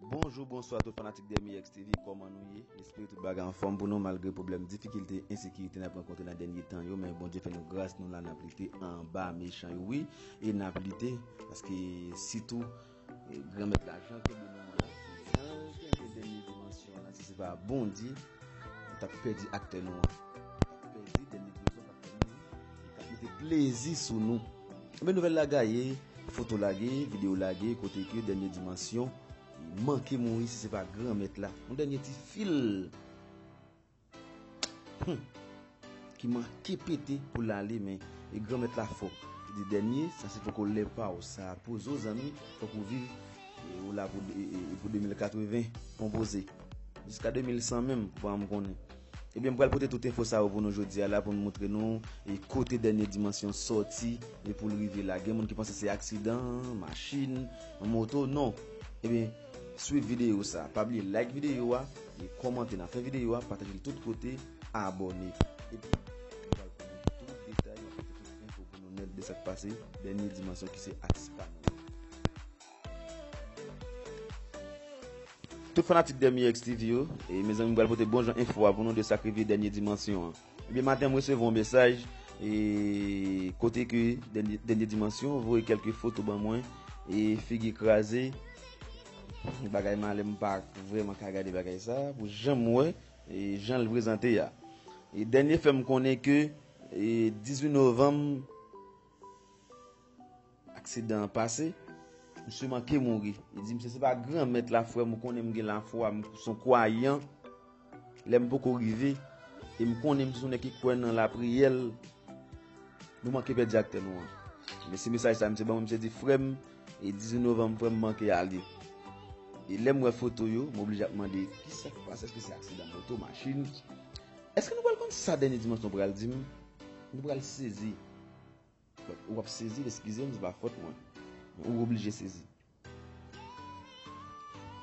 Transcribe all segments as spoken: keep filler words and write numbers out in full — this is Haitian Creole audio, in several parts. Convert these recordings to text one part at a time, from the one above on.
Bonjou, bonswa tout fanatik Dermi X T V, kòman nou ye? M espere tout bagay anfòm pou nou malgre pwoblèm, difikilte, ensekirite n ap rankontre nan dènye tan yo, men Bondye fè nou gras, nou la n ap lite anba mechan yo, wi, e n ap lite, paske sitou, e, Granmèt la, jan l kenbe nou la, jan l kenbe Dènye Dimansyon la, si se pa Bondye, nou t ap pèdi aktè nou an. Nou t ap pèdi Dènye Dimansyon k ap fè nou, k ap mete plezi sou nou. Ebyen, nouvèl la gaye, foto lage, videyo lage, kote ke Dènye Dimansyon manke mouri si se pa Granmèt la. Yon dènye ti fil, hmm, ki manke pete pou l ale, men e Granmèt la fò. Li di, "Dènye, sa se poko lè pa w, sa poze w, zanmi, fòk ou viv, e, ou la pou, e, e, e pou de mil katreven, konpoze. Jiska de mil san menm, pou m konnen." Ebyen, m pral pote tout enfo sa yo pou nou jodi a la, pou n montre nou, e, kote Dènye Dimansyon sòti, e pou l rive la. Gen moun ki panse se aksidan, machin, moto, non. Ebyen, swiv videyo sa. Pa bliye like videyo a, e kòmante nan fen videyo a, pataje l tout kote, abòne. Epi, nou pral konnen tout detay, nou ap pote tout enfo pou nou nèt de sa k pase, Dènye Dimansyon ki se atis pa nou. Tout fanatik Dermi X T V yo, e mezanmi, m pral pote bon jan enfo a pou nou de sa k rive Dènye Dimansyon an. Ebyen, maten, m resevwa yon mesaj, e kote ke Dènye, Dènye Dimansyon voye kèlke foto ban mwen, e figi kraze, bagay malè, m pa vrèman ka gade bagay sa, pou jan m wè, e jan l prezante a. E Dènye fè m konnen ke, e dizuit novanm, aksidan an pase, misye manke mouri. Li di, "Misye, se pa Granmèt la, frè m, ou konnen m gen lafwa, m se yon kwayan. Lè m poko rive, e m konnen misye se yon nèg ki kwè nan lapriyè l, nou manke pèdi aktè nou an." Men se mesaj sa misye ban mwen, misye di, "Frè m, e dizuit novanm, frè m manke ale." E lè m wè foto yo, m oblije ap mande, "Kisa k pase? Èske se aksidan moto, machin?" Èske nou pral konn sa Dènye Dimansyon pral di m? Nou pral sezi. Ou ap sezi, eskize m, se pa fòt mwen. Men ou oblije sezi.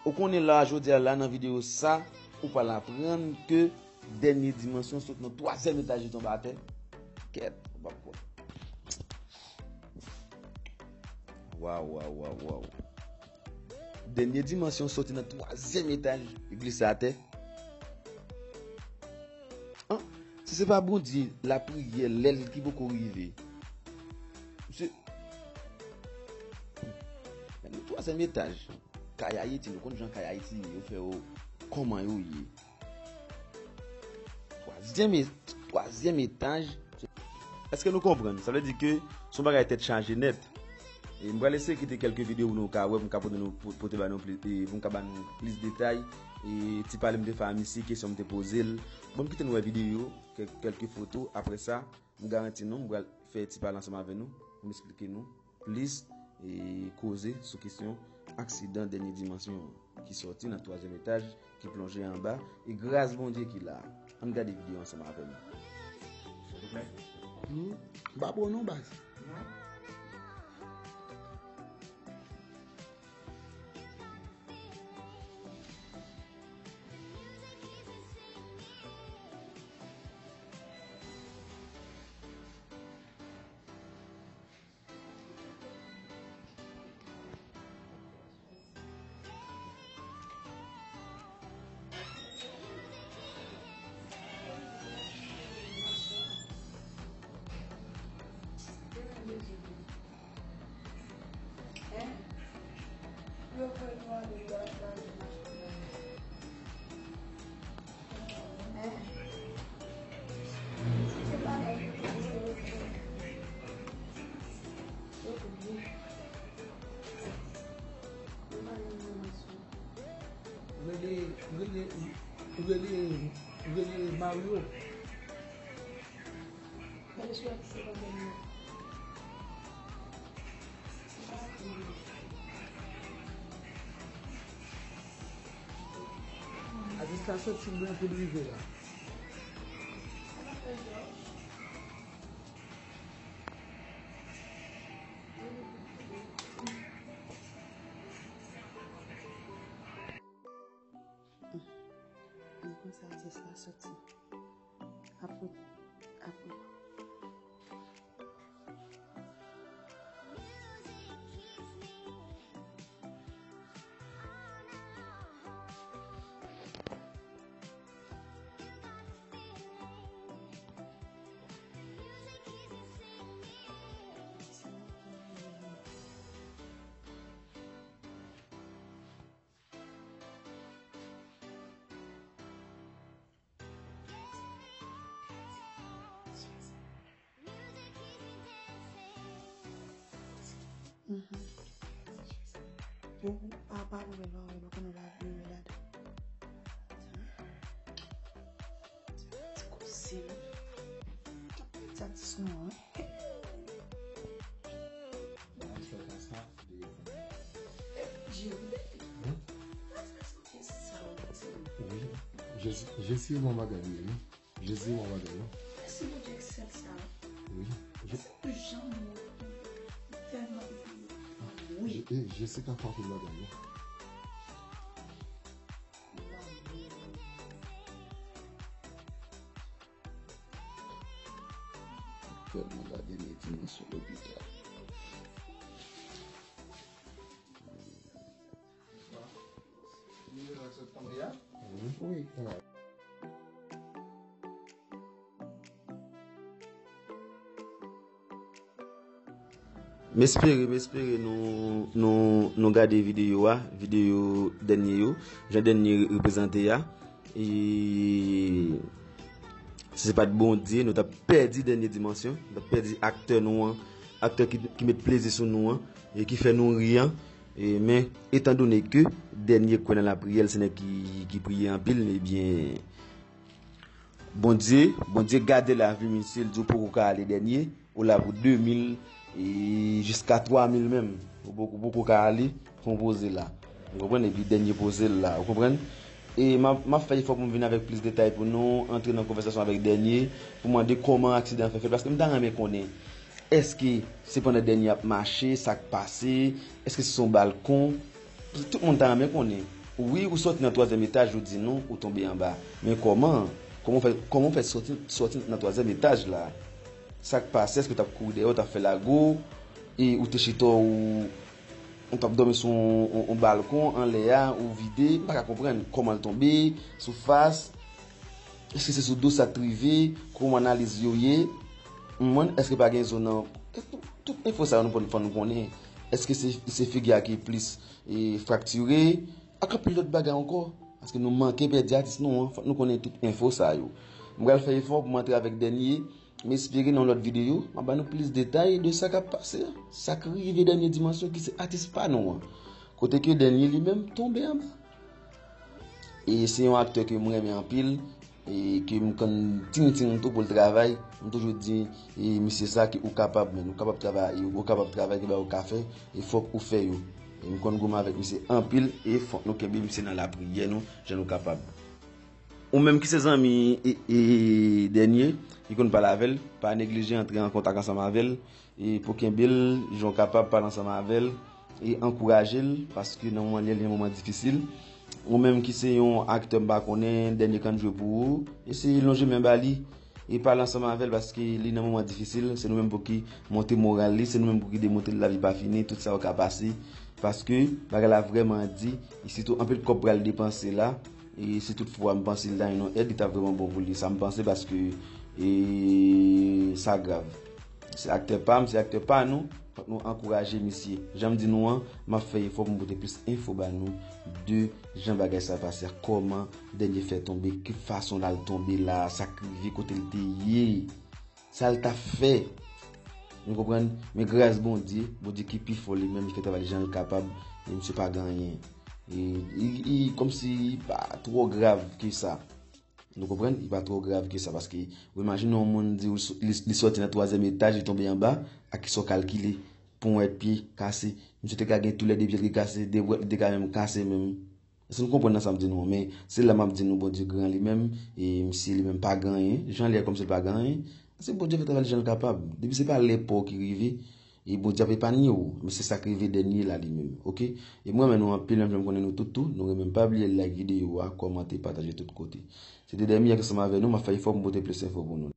Ou konnen la, jodi a la, nan videyo sa, ou pral aprann ke Dènye Dimansyon sot nan twazyèm etaj, li tonbe atè. Kèt, ou p ap kwè. Waw, waw, waw, waw. Dènye Dimansyon soti nan twazyèm etaj, li glise atè. An, si se pa Bondye, lapriyè, lè l ki poko rive. Misye, men nou twazyèm etaj. Kay Ayiti, nou konn jan kay Ayiti ye, yo fè yo kòman yo ye. Twazyèm e-, twazyèm etaj. Èske nou konprann? Sa vle di ke se yon bagay tèt chaje nèt. E m pral eseye kite kèlke videyo pou nou ka wè, pou m ka pote nou, pou, pote ba nou pli, e pou m ka ba nou plis detay. E ti pale m te fè a misye, kesyon m te poze l. Bon, m kite nou wè videyo, kèl-, kèlke foto. Apre sa, m garanti nou, m pral fè ti pale ansanm avè nou, pou m esplike nou plis, e koze sou kesyon aksidan Dènye Dimansyon an, ki sòti nan twazyèm etaj, ki plonje anba, e gras Bondye ki la. Ann gade videyo ansanm avè m. Hmm? M pa bon non, baz. Rele, rele, rele, rele Mario. Atis la soti lwen pou l rive la. Men konsa atis la soti. Apre, apre. Ou pa, pa pwoblèm, pa pwoblèm, pa konnen w pa vle wè ladan. Ti koze. Sa dis nou an. Hein? Oui. Jezi, Jezi bon bagay li ye, wi. Jezi bon bagay, wi. Mèsi Bondye ki sèl sa. Wi. Je- Mèsi pou jan nou tèlman wi. Je- eh, Jezi ka fè anpil bagay, wi. Tèlman gade men dimansyon lopital. Wi, wi. M espere, m espere nou, nou, nou gade videyo a, videyo dènye yo, jan dènye reprezante a. E si se pa t Bondye, nou t ap pèdi dènye dimansyon, nou t ap pèdi aktè nou an, aktè ki, ki met plezi sou nou an, e ki fè nou ri an. E, men, etandone ke dènye kwè nan lapriyè, l se nèg ki, ki priye anpil, ebyen, Bondye, Bondye gade lavi misye, l di w poko ka ale dènye, ou la pou de mil, e jiska twa mil menm. Ou poko, ou poko ka ale, fè yon poze la. Ou konprann? Epi dènye poze l la, ou konprann? E m ap, m ap fè efò pou m vin avèk plis detay pou nou antre nan konvèsasyon avèk dènye, pou mande kòman aksidan an fè fèt, paske m ta renmen konnen, èske se pandan dènye ap mache, sa k pase, èske se yon balkon? Tout moun ta renmen konnen. Wi, ou sòti nan twazyèm etaj, ou di nou, ou tonbe anba. Men kòman? Kòman w fè, kòman w fè sòti, sòti nan twazyèm etaj la? Sa k pase? Èske w t ap kouri dèyè, w t ap fè lago? E ou te chita, ou, ou t ap dòmi sou yon, yon, yon balkon anlè a, ou vide? M pa ka konprann kòman l tonbe, sou fas. Èske se sou do sa t rive? Kòman analiz yo ye? M konprann, èske pa gen zo nan, tout, tout enfo sa yo nou fò, fò nou konnen. Èske se, se figi a ki plis, e, fraktire? Ak anpil lòt bagay ankò. Paske nou manke pèdi atis nou an, fòk nou konnen tout enfo sa yo. M pral fè efò pou m antre avèk dènye, m espere nan yon lòt videyo, m ap ba nou plis detay de sa k ap pase a. Sa k rive dènye dimansyon ki se atis pa nou an. Kote ke dènye li menm tonbe anba. E se yon aktè ke m renmen anpil, e ke m konn ting ting tou pou l travay. M toujou di, e, misye sa ke ou kapab, men ou kapab travay, ou kapab travay, gen bagay ou ka fè, e fòk ou fè yo. E m konn goumen avèk misye anpil, e fòk nou kenbe misye nan lapriyè nou, jan nou kapab. Ou menm ki se zanmi, e, e, dènye, ki konn pale avè l, pa neglije antre an kontak ansanm avè l, e pou kenbe l, jan w kapab pale ansanm avè l, e ankouraje l, paske nan moman li, li nan moman difisil. Ou menm ki se yon aktè m pa konnen, dènye k ap jwe pou ou, eseye lonje men ba li, e pale ansanm avè l, paske li nan moman difisil, se nou menm pou ki monte moral li, se nou menm pou ki demontre l lavi pa fini, tout sa yo ka pase, paske bagay la vrèman di, e sitou anpil kòb pral depanse la, e si tout fwa m panse li ta jwenn yon èd, li ta vrèman bon pou li, sa m panse, paske, e, sa grav. Se aktè pa m, se aktè pa nou. Fòk nou ankouraje misye. Jan m di nou an, m ap fè efò pou m pote plis enfo ba nou de jan bagay sa pase a, kòman dènye fè tonbe, ki fason l al tonbe la, sa k rive, kote l te ye, sa l t ap fè. Nou konprann? Men gras Bondye, Bondye ki pi fò li menm, li fè travay li jan l kapab, e misye pa gen anyen. E, e, e, kòmsi li pa twò grav ke sa. Nou konprann? Li pa twò grav ke sa, paske ou imajine yon moun di ou s- li, li sòti nan twazyèm etaj, li tonbe anba, ak ki sa w kalkile pou yon èd pye kase. Misye te ka gen toulède pye l ki kase, de bwèt li te ka menm kase menm. Èske nou konprann nan sa m di nou an? Men se la m ap di nou Bondye gran li menm, e misye li menm pa gen anyen. Jan li ye kòmsi l pa gen anyen. Se Bondye fè travay li jan l kapab. Depi se pa lè pa w ki rive, e Bondye ap epanye w. Men se sa k rive dènye la li menm, oke? E m renmen nou anpil, menm jan m konnen nou tout tou, nou renmen m. Pa bliye like videyo a, kòmante, pataje tout kote. Se te Dèmi ak ansanm avè nou, m ap fè efò pou m pote plis enfo pou nou.